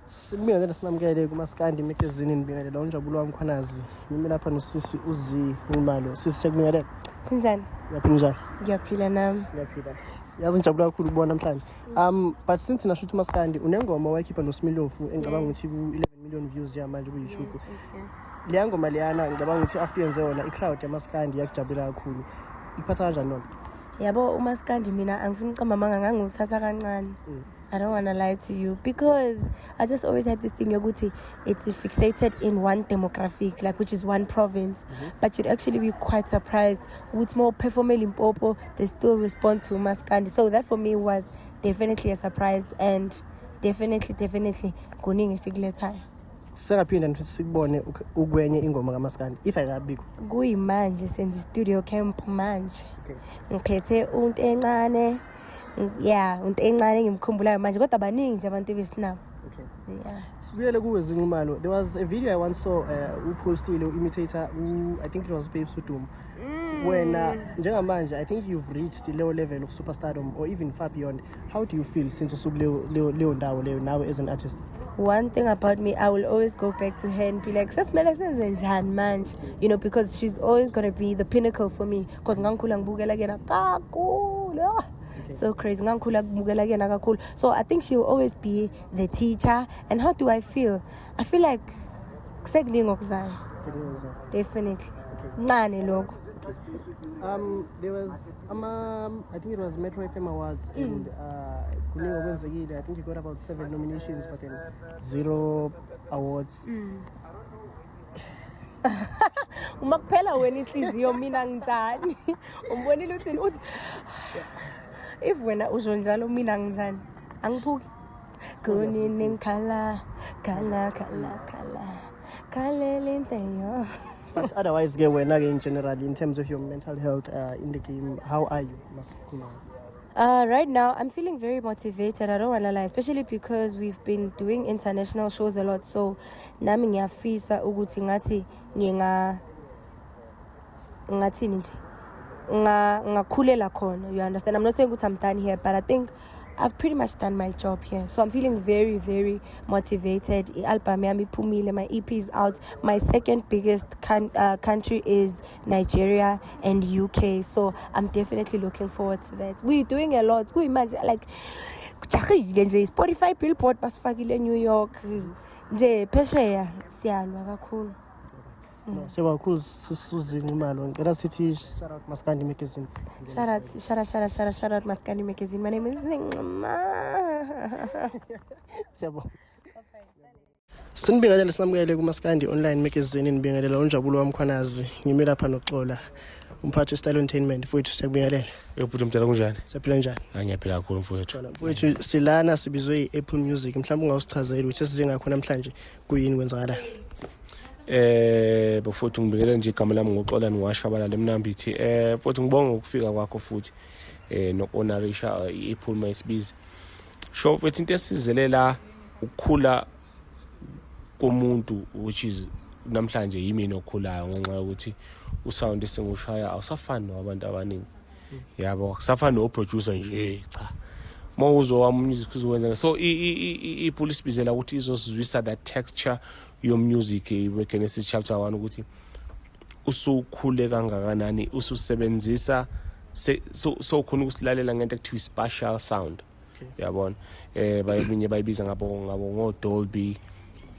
Sikubingelele sinamukele kuMaskandi Magazine, nibingelela uNjabulo waMkhwanazi. Ngimi lapha nosisi uZee Nxumalo. Sisi, siyakubingelela. Kunjani? Uyaphila, njani? Ngiyaphila nami. Ngiyaphila. Yazi ngijabula kakhulu ukubona namhlanje. But since nasho ukuthi uMaskandi unengoma wayikhipha noSmilofu engicabanga ukuthi ku-11 million views njengamanje ku-YouTube. Leya ngoma leyana, ngicabanga ukuthi after yenze yona, i-crowd yamaskandi iyakujabulela kakhulu. Ikuphatha kanjani nona? Yabo, umaskandi mina angifuni ukucamba amanga, ngangiwuthatha kancane. I don't want to lie to you because I just always had this thing yokuthi it's fixated in one demographic, like, which is one province. But you'd actually be quite surprised with more perform Limpopo, they still respond to maskandi. So that for me was definitely a surprise and definitely, definitely kuningi esikulethayo. Sengaphinda futhi sikubone ukwenye ingoma kaMaskandi if ayikabikho? Kuyimanje senza studio camp manje. Ngiphethe unto encane, yeah, unto encane engimkhumbulayo manje, kodwa baningi nje abantu ebesinabo. Yeah. Sibuyele kuwe, Zee Nxumalo. There was a video I once saw, upostile u-imitator, I think it was Babes Wodumo. Wena njengamanje, I think you've reached leyo level of superstardom or even far beyond. How do you feel since usukuleyo leyo ndawo leyo nawe as an artist? One thing about me, I will always go back to her and be like, "Sesimele senze njani manje?" Because she's always going to be the pinnacle for me, because ngangikhula ngibukela kuyena kakhulu. Ah, so crazy, ngangikhula ngibukela kuyena kakhulu. So I think she'll always be the teacher. And how do I feel? I feel like kusekuningi okuzayo. Definitely. Ncane lokho. There was I think it was Metro FM Awards and kuningi okwenzekile. I think you got about seven nominations but then zero awards. Uma kuphela wena inhliziyo, mina nginjani? Umbonile uthini? Uthi if wena usho njalo, mina nginjani? Angiphuki kunini, ngikhala khala khala khala khalela into. But otherwise ke wena ke in general, in terms of your mental health, in the game, how are you, masikhuluma? Right now, I'm feeling very motivated. I don't wanna lie, especially because we've been doing international shows a lot. So, nami ngiyafisa ukuthi ngathi nginga ngathini nje nga ngakhulela khona. You understand? I'm not saying ukuthi I'm done here, but I think I've pretty much done my job here. So I'm feeling very, very motivated. I-album yami iphumile, my EP is out. My second biggest country is Nigeria and UK. So I'm definitely looking forward to that. We're doing a lot. Kuyimanje like kujahile nje, Spotify Billboard basifakile New York. Nje phesheya siyalwa kakhulu. No, siyabonga kakhulu, sisi uZee Nxumalo. Ngicela sithi shout out Maskandi Magazine. Shout out, shout out, shout out, shout out, shout out Maskandi Magazine. My name is Zingma. Siyabonga. Sinibingelele sinamukele kuMaskandi Online Magazine, nibingelela uNjabulo waMkhwanazi. Ngimi lapha noXola, umphathi we-Style Entertainment. Futhi siyakubingelela. Yebo, mdala, kunjani? Siyaphila, njani? Hayi, ngiyaphila kakhulu, mfowethu. Xola mfowethu, silana sibizwe i-Apple Music. Mhlawumbe ungawusichazela ukuthi esize ngakho namhlanje kuyini, kwenzakalani? Bafowethu, ngibingelele nje, igama lami nguXolani Washabalala eMnambithi. Futhi ngibonga ukufika kwakho futhi nokuhonorisha i-Apple mayisibiza. Sho mfethu, into esizele la ukukhula komuntu, which is namhlanje yimi nokhulayo ngenxa yokuthi usound esingushaya awusafani nabantu abaningi. Yabo, akusafani no-producer nje, cha. Mawuzwa wami music uzokwenza so i-Apple isibizela ukuthi izosizwisa that texture yo-music we-Genesis chapter 1, ukuthi usukhule kangakanani, ususebenzisa so khona ukusilalela ngento ekuthiwa spatial sound, yabona. Bayibinye bayibiza ngabo ngo Dolby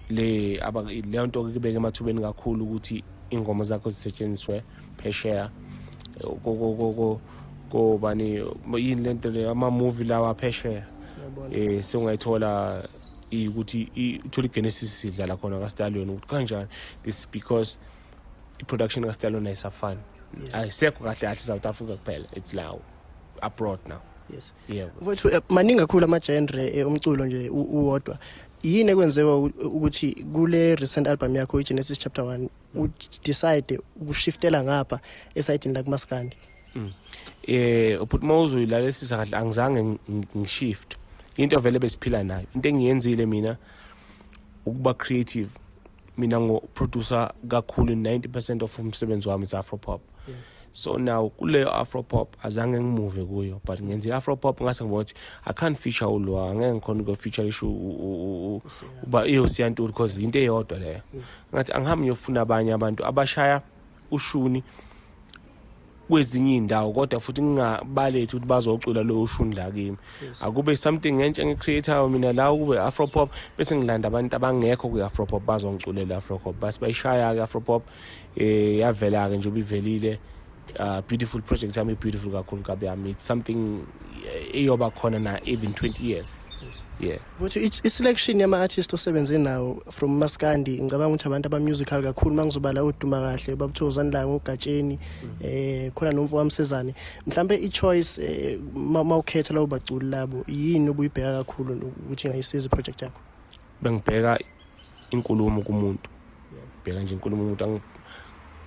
le aba leyo nto kubeka emathubeni kakhulu ukuthi ingoma zakho zisetshenziswe phesheya ko bani, yini lento le, ama movie lawa phesheya, sewungayithola ukuthi uthola iGenesis idlala khona kaStallion, ukuthi kanjani. This is because i-production kaStallion ayisafani, ayisekho kahle kahle South Africa kuphela, it's now abroad now. Yebo. Mfowethu, maningi kakhulu ama-genre umculo nje uwodwa. Yini ekwenzewa ukuthi kule recent album yakho i-Genesis chapter 1 udecide ukushiftela ngapha esayidini la kumaskandi? Ubhuti, mawuzoyilalelisisa kahle, angizange ngishift into vele besiphila nayo. Into engiyenzile mina ukuba creative. Mina ngo-producer kakhulu, 90% of umsebenzi wami is afro pop. So now kuleyo Afro pop azange ngimuve kuyo, but ngenze i-Afro pop, ngase ngibona ukuthi I can't feature ulwa, angeke ngikhona ukuyofeature isho uba iyoSiya Ntuli, because into eyodwa leyo. Ngathi angihambe ngiyofuna abanye abantu abashaya ushuni kwezinye iy'ndawo, kodwa futhi ngingabalethi ukuthi bazocula loyo shuni la kimi. Akube something entsha engicreate-ayo mina la, kube Afro pop, bese ngilanda abantu abangekho kwi-Afro pop bazongiculela Afro pop. Base bayishaya-ke Afro pop, yavela-ke nje ubivelile. Beautiful project yami, beautiful kakhulu nkabi yami. It's something eyoba khona na even 20 years. Yeah. Futhi i-selection yama-artist osebenze nawo from maskandi, ngicabanga ukuthi abantu aba-musical kakhulu, uma ngizobala uDuma Kahle, babuThokozani Langa, uGatsheni, khona nomfo wamsezane, mhlambe i-choice, ma ukhetha labo baculi labo, yini obuyibheka kakhulu ukuthi ingayisiza i-project yakho? Bengibheka inkulumo kumuntu, bheka nje inkulumo umuntu.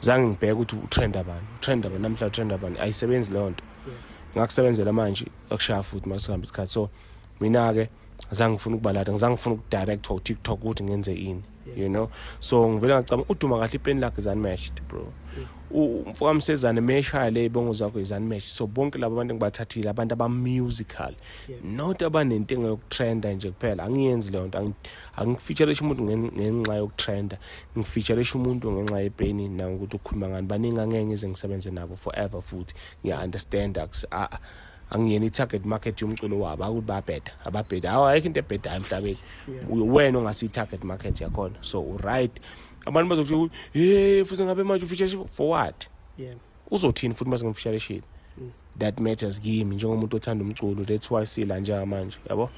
Zange ngibheke ukuthi utrend abani, utrend abani namhla, utrend abani. Ayisebenzi leyo nto. Ngakusebenzela manje, akushaya futhi masihamba isikhathi. So mina-ke zange ngifuna ukubalada, ngizange ngifuna ukudirectwa u-TikTok ukuthi ngenze ini. So ngivele ngacabanga uDuma Kahle, ipeni lakhe is unmatched, bro. Umfokamsezane meshaya le ibongo zakho is unmatched. So bonke labo bantu engibathathile, abantu aba-musical, not abanentengo yokutrenda nje kuphela. Angiyenzi leyo nto. Angifeatureisha umuntu ngenxa yokutrenda, ngifeatureisha umuntu ngenxa yepeni nangokuthi ukhuluma ngani. Baningi angeke ngize ngisebenze nabo forever, futhi ngiya-understand angiyena i-target market yomculo wabo. Akuthi bayabheda, ababheda. Hawu, ayikho into ebhedayo emhlabeni. Wena ongasiyi i-target market yakhona, so right, abantu bazokusho ukuthi, "Hey, futhi ngabe manje ufeature for what?" Uzothini futhi mase ngimfeatureshile? That matters kimi njengomuntu othanda umculo. That's why sila njengamanje, yabo,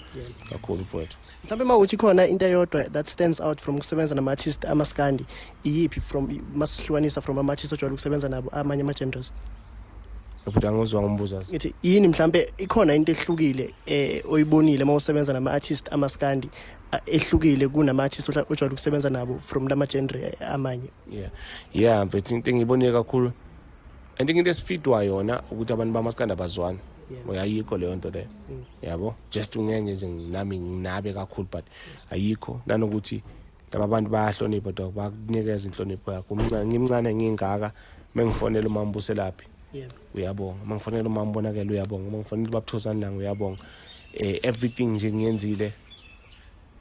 kakhulu mfowethu. Mhlawumbe uma uthi khona into eyodwa that stands out from ukusebenza nama-artist amaskandi, iyiphi, from masihlukanisa from ama-artist ojwayele ukusebenza nabo amanye ama-genres? Futhi angizwa ngombuzo. Ngithi yini mhlambe ikhona into ehlukile oyibonile uma usebenza nama-artist amaskandi, ehlukile kunama-artist ojwayele ukusebenza nabo from lama genre amanye? Yeah, mfethu, into engiyibonile kakhulu, I think into esifidwa yona ukuthi abantu bamaskandi abazwani. Ayikho leyo nto leyo, yabo. Just ungeke nje nami nginabe kakhulu, but ayikho. Nanokuthi laba bantu bayahlonipha dog, bakunikeza inhlonipho yakho. Umncane, ngimncane ngingaka, mengifonela umama Buselaphi, uyabonga. Uma ngifonela umama Bonakele, uyabonga. Uma ngifonela uBaba Langa, uyabonga. Everything nje ngiyenzile,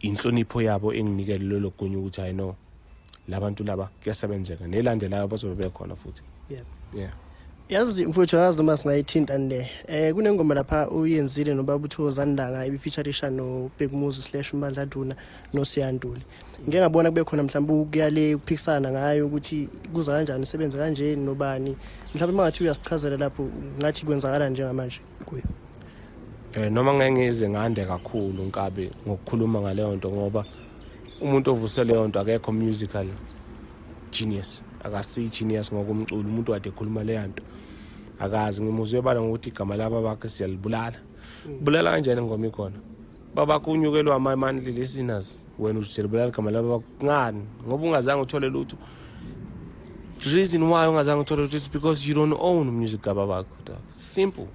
inhlonipho yabo enginikele lolo gunya ukuthi I know labantu laba kuyasebenzeka, nelandelayo bazobe bekhona futhi. Yeah. Yazi mfowethu, angazi noma singayithinta le, kunengoma lapha uyenzile nobaba uThokozani Langa, ibifeatureisha noBhekumuzi/uMandla Duna noSiya Ntuli. Ngike ngabona kube khona mhlawumbe ukuyale ukuphikisana ngayo ukuthi kuza kanjani, usebenze kanje nobani. Mhlawumbe uma ngathi uyasichazela lapho, ngathi kwenzakala njengamanje kuyo. Noma ngeke ngize ngande kakhulu nkabi ngokukhuluma ngaleyo nto, ngoba umuntu ovuse leyo nto akekho musical genius, akasi genius ngokomculo. Umuntu kade ekhuluma leya nto akazi, ngimuzwe bala ngokuthi igama laba bakhe siyalibulala. Bulala kanjani ingoma ikhona? Babakho unyukelwa ama-monthly listeners, wena uthi siyalibulala igama laba bakho ngani? Ngoba ungazange uthole lutho. The reason why ungazange uthole lutho is because you don't own music kababakho, dog. It's simple.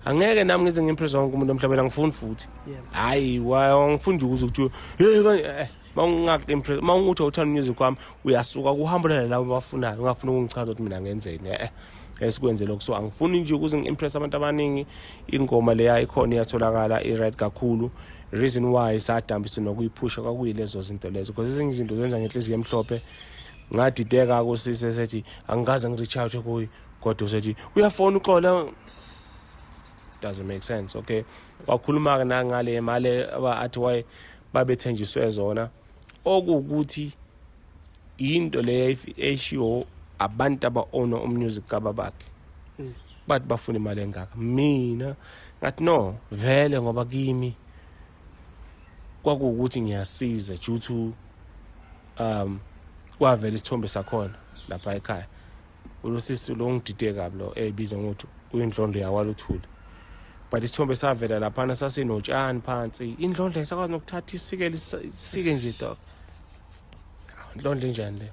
Angeke nami ngize ngimpress wonke umuntu emhlabeni, angifuni futhi. Hayi, angifuni nje ukuze kuthiwe hey kanje, mawungaku-impress, mawunguthi awuthanda music wami, uyasuka kuhambelana labo abafunayo. Ungafuni ukungichaza ukuthi mina ngenzeni, esikwenze lokho. So angifuni nje ukuze ngi-impress abantu abaningi. Ingoma leya ikhona, iyatholakala, i-right kakhulu. Reason why sadambisa nokuyiphusha kwakuyilezo zinto lezo, because ezinye izinto zenza ngenhliziyo emhlophe. Ngadideka kusise sethi angikaze ngi-reach out kuyo, kodwa usethi uyafona uXola. Doesn't make sense. Okay, wakhuluma-ke nangale mali athi waye babethenjiswe zona, okuwukuthi into le eshiwo abantu aba-owna umusic kababakhe, bathi bafuna imali engaka. Mina ngathi no, vele, ngoba kimi kwakuwukuthi ngiyasiza due to kwavela isithombe sakhona lapha ekhaya. Ulosisi lo ngidide kabi lo eyibiza ngokuthi uyindlondlo yakwaLuthuli, but isithombe savela laphana sasinotshani phansi. Indlondlo ayisakwazi nokuthatha isikele, isike nje, dog. Indlondlo enjani le?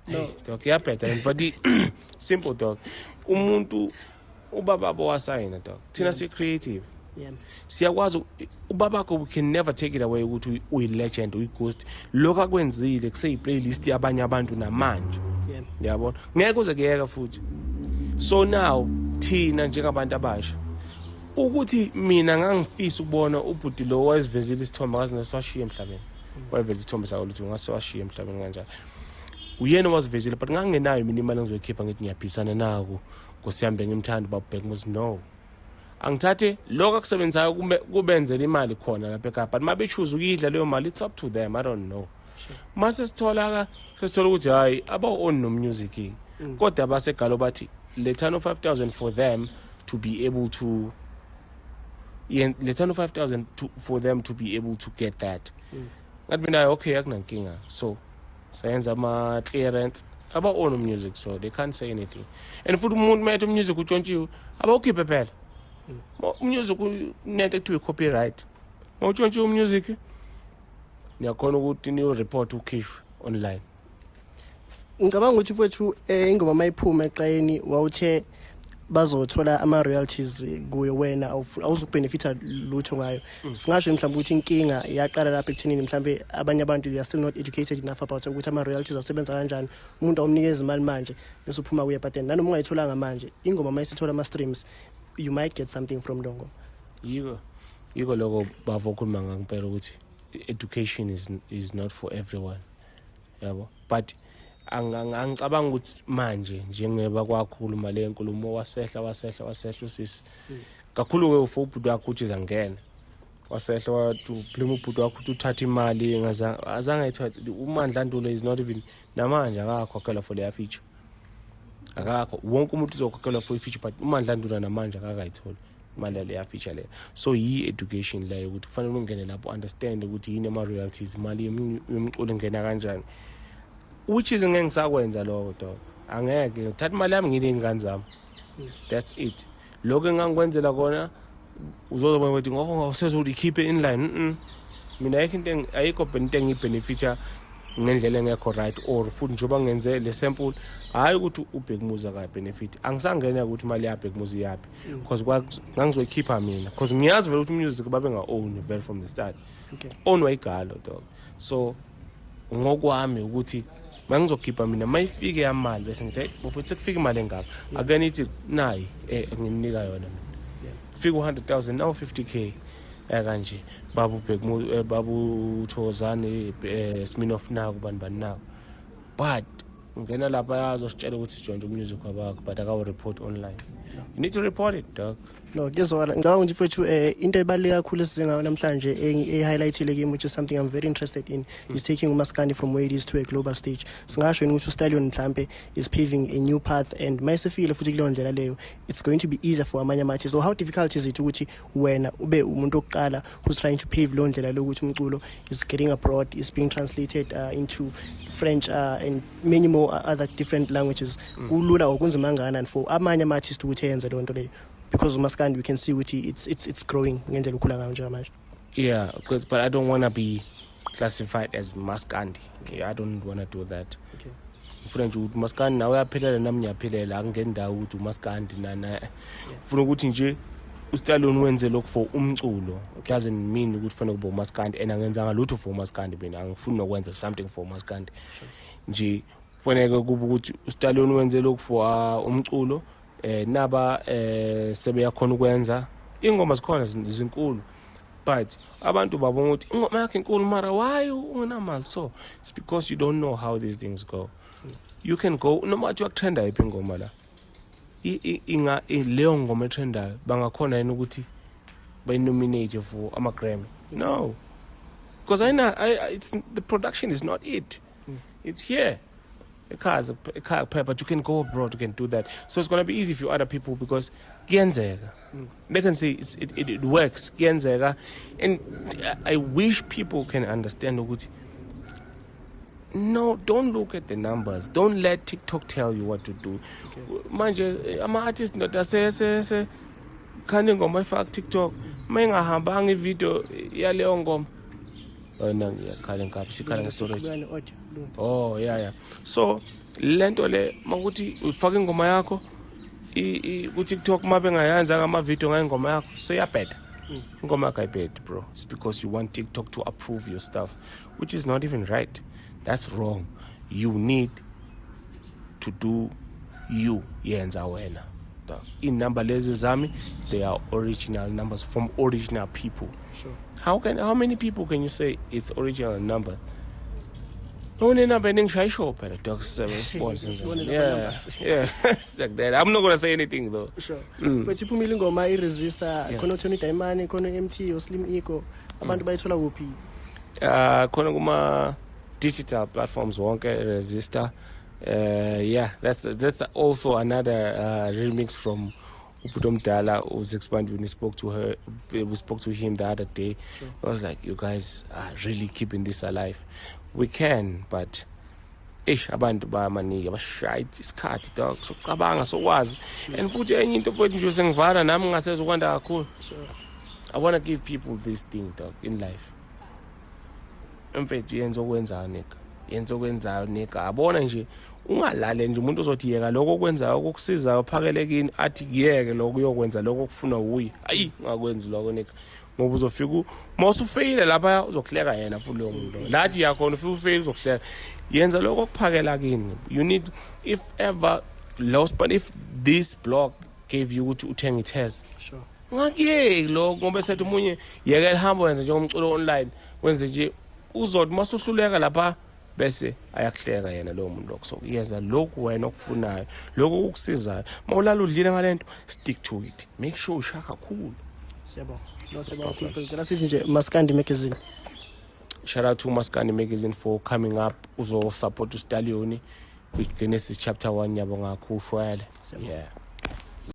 No dog, iyabheda, but simple, dog. Umuntu ubaba wasayina, dog. Thina si-creative, siyakwazi. Ubabakho, we can never take it away ukuthi uyi-legend, uyi-ghost. Lokhu akwenzile kuseyi-playlist yabanye abantu namanje, yabona, ngeke uze kuyeka futhi. So now thina njengabantu abasha, ukuthi mina ngangifisa ukubona ubhuti lo wayezivezile isithombe, akazi nesiwashiya emhlabeni, wayeveza isithombe sakho ukuthi ungase washiya emhlabeni kanjani. Uyena owazivezile, but ngangingenayo mina imali engizoyikhipha ngithi ngiyaphisana nako. Nkosi yami, bengimthanda ubaba Bhekumuzi. No, angithathe lokho akusebenzayo kubenzela imali khona lapha ekhaya, but uma be-choose ukuyidla leyo mali, it's up to them, I don't know. Mase sithola ka sesithola ukuthi hayi, abawu-own no music, kodwa basegalo bathi lethano 5000 for them to be able to lethano 5000 for them to be able to get that. Ngathi mina, okay, akunankinga. So sayenza ama-clearance, aba-own music, so they can't say anything. And futhi umuntu uma ethi umusic utshontshiwe, abawukhiphe phela. Umusic unento ekuthiwa i-copyright. Uma utshontshiwe umusic, niyakhona ukuthi niyo-report, ukhishwe online. Ngicabanga ukuthi, mfowethu, ingoma mayiphuma eqayeni, wawuthe bazothola ama-royalties kuyo, wena awuzukubenefitha lutho ngayo. Singasho mhlawumbe ukuthi inkinga yaqala lapha ekuthenini mhlawumbe abanye abantu, they are still not educated enough about ukuthi ama-royalties asebenza kanjani. Umuntu awumnikeza imali manje bese uphuma kuye, but then nanoma ungayitholanga manje ingoma, uma isithola ama-streams, you might get something from lo ngoma. Yiko lokho bavo okhuluma ngempela ukuthi education is not for everyone, yabo. But angicabanga ukuthi manje njengeba kwakhuluma le nkulumo, wasehla, wasehla, wasehla usisi kakhulu ke for ubhuti wakho ukuthi zangena, wasehla, wathi uphuma ubhuti wakho ukuthi uthatha imali azange ayithathe. UMandla Ntuli is not even, namanje akakakhokhelwa for leya feature, akakho. Wonke umuntu uzokhokhelwa for i-feature, but uMandla Ntuli namanje akakayitholi imali yaleya feature leyo. So yi-education leyo, ukuthi kufanele ungene lapho, understand ukuthi yini ama-royalties, imali yomculo ingena kanjani, which is ngeke ngisakwenza lokho, dog. Angeke ngithatha imali yami ngine iy'ngane zami, that's it. Lokho engangikwenzela kona uzozobona ukuthi ngoba usezothi ikhiphe inline. Mina ayikho into ayikho into engiyibenefitha ngendlela engekho right, or futhi njengoba ngenze le sample, hhayi ukuthi uBhekumuzi akabenefit. Angisangena ukuthi imali yaBhekumuzi iyaphi, because ngangizoyikhipha mina, because ngiyazi vele ukuthi umusic babenga-own vele from the start. Own wayigalo, dog. So ngokwami ukuthi mangizokhipha mina, mayifike yamali, bese ngithi, hey bafowethu, sekufika imali engaka, ake nithi nayi, ngininika yona mina. Fika u-100,000 now, 50K kanje, babu Bhekmu, babu Thokozane, Sminoff, naku bani bani nako. But ungena lapha azositshela ukuthi sitshontshe umusic wabakho, but akawu-report online. You need to report it, dog. No, kuyezwakala. Ngicabanga ukuthi, mfowethu, into ebaluleke kakhulu esize ngayo namhlanje, ehighlightile kimi, which is something I'm very interested in, is taking umaskandi from where it is to a global stage. Singasho yini ukuthi uStallion mhlambe is paving a new path, and mayesefikile futhi kuleyo ndlela leyo, it's going to be easier for amanye ama-artists? So how difficult is it ukuthi wena ube umuntu wokuqala who's trying to pave leyo ndlela leyo, ukuthi umculo is getting abroad, is being translated into French and many more other different languages? Kulula or kunzima kangakanani for amanye ama-artist ukuthi enze leyo nto leyo? Because umaskandi, we can see ukuthi it's growing ngendlela ukhula ngayo njengamanje. Yeah, because, but I don't want to be classified as maskandi. Okay, I don't want to do that. Ngifuna nje ukuthi umaskandi nawe uyaphilela, nami ngiyaphilela, akungendawo ukuthi umaskandi nana. Ngifuna ukuthi nje uStallion wenze lokhu for umculo. Doesn't mean ukuthi kufanele kube umaskandi, and angenzanga lutho for umaskandi mina. Angifuni nokwenza something for umaskandi. Nje kufanele kube ukuthi uStallion wenze lokhu for umculo, naba sebeyakhona ukwenza ingoma, zikhona zinkulu, but abantu babona ukuthi ingoma yakhe inkulu, mara why ungenamali? So it's because you don't know how these things go. You can go noma kuthiwa kutrenda yiphi ingoma la, leyo ngoma etrendayo bangakhona yini ukuthi bayinominate for ama-Grammy? No, because I know it's the production is not it. It's here ekhaya, ekhaya kuphela, but you can go abroad, you can do that. So it's going to be easy for other people because kuyenzeka, they can say it works, kuyenzeka. And I wish people can understand ukuthi no, don't look at the numbers. Don't let TikTok tell you what to do. Manje ama-artist, ndoda, se se se khani ingoma ifaka ku-TikTok, uma ingahambanga ivideo yaleyo ngoma, yona ngiyakhala inkabi sikhala nge-storage. Qhubeka ne-audio. Kulungile. Oh yeah. So lento le, makuthi ufaka ingoma yakho ku TikTok, uma bengayenza ama video ngayo ingoma yakho, seyabheda. Ingoma yakho ayibhedi, bro. It's because you want TikTok to approve your stuff, which is not even right. That's wrong. You need to do You yenza wena. Inumber lezi zami, they are original numbers from original people. How many people can you say it's original number? Unenumber eningishaya isho phela, dog, seven sponsors. Sibone lama Yeah. numbers. Yeah, it's like that. I'm not gonna say anything though. Sure. Futhi iphumile ingoma i-Resistor. Khona uTony Diamond, khona u-MT, uSlim Ego. Abantu bayithola kuphi? Khona kuma digital platforms wonke, Resistor. Yeah, that's also another remix from ubhuti omdala uZixband. When we spoke to her, we spoke to him the other day. I was like, "You guys are really keeping this alive." We can, but eish, abantu bayamanike bashaya isikhathi, dog, sokucabanga, sokwazi. And futhi enye into futhi nje sengivala nami ngingasezokwanda kakhulu. I want to give people this thing, dog, in life. Mfethu, yenza okwenzayo, nigga, yenza okwenzayo, nigga. Abona nje, ungalale nje umuntu ozothi yeka lokho okwenzayo okukusizayo phakele kini, athi kuyeke lokho uyokwenza lokho okufunwa wuye. Ayi, ungakwenzi lokho, nigga, ngoba uzofika uma usufeyile lapha uzokuhleka yena futhi loyo muntu lo. Lathi yakhona ufike ufeyile, uzokuhleka. Yenza lokho okuphakela kini. You need, if ever lost, but if this blog gave you ukuthi uthenge i-test, ungakuyeki lokho ngoba sethi omunye yekela, hamba wenze njengomculo online, wenze nje. Uzothi uma usuhluleka lapha bese ayakuhleka yena lowo muntu lokho. So yenza lokhu wena okufunayo, lokhu okukusizayo. Uma ulala udlile ngalento, stick to it, make sure ushaya kakhulu. Siyabonga. No, siyabonga kakhulu, mfethu. Ngicela sithi nje Maskandi Magazine. Shout out to Maskandi Magazine for coming up uzosupport uStallion with Genesis chapter 1. Ngiyabonga kakhulu, shwele. Siyabonga. Yeah.